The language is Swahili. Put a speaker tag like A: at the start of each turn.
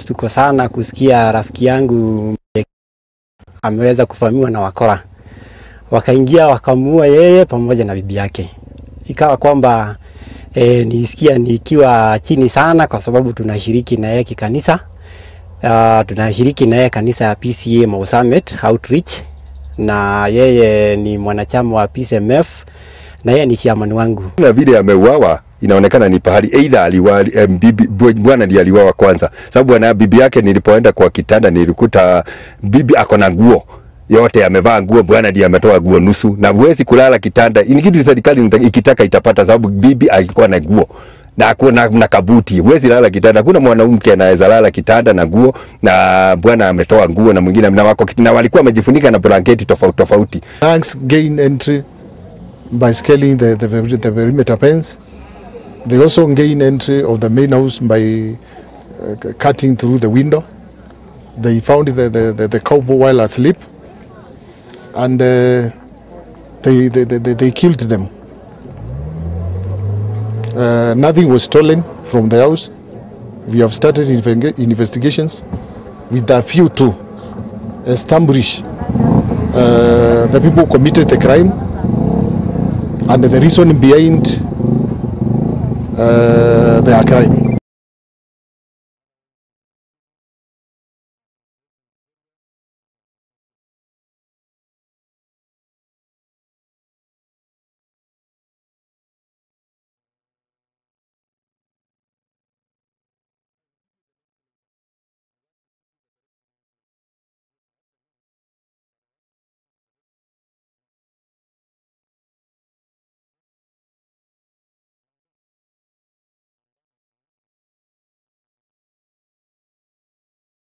A: mshtuko sana kusikia rafiki yangu ameweza kuvamiwa na wakora. Wakaingia wakamuua yeye pamoja na bibi yake. Ikawa kwamba nilisikia nikiwa chini sana kwa sababu tunashiriki na yeye kikanisa. Tunashiriki na yeye kanisa ya PCA Mau Summit Outreach, na yeye ni mwanachama wa PCMF na yeye ni chairman wangu.
B: Na vile ameuawa inaonekana ni pahali either aliwa bibi bwana ndiye aliuawa kwanza, sababu bwana bibi yake nilipoenda kwa kitanda nilikuta bibi ako na nguo yote, amevaa nguo, bwana ndiye ametoa nguo nusu, na huwezi kulala kitanda. Ni kitu serikali ikitaka itapata, sababu bibi alikuwa na nguo na kuna na kabuti. Huwezi lala kitanda. Kuna mwanamke anaweza lala kitanda na nguo na bwana ametoa nguo na mwingine na wako na walikuwa wamejifunika na blanketi tofauti tofauti.
C: Gangs gain entry by scaling the perimeter fence. They also gain entry of the main house by cutting through the window. They found the cowboy while asleep, and they killed them. Nothing was stolen from the house. We have started investigations with a view to establish the people who committed the crime and the reason behind their crime.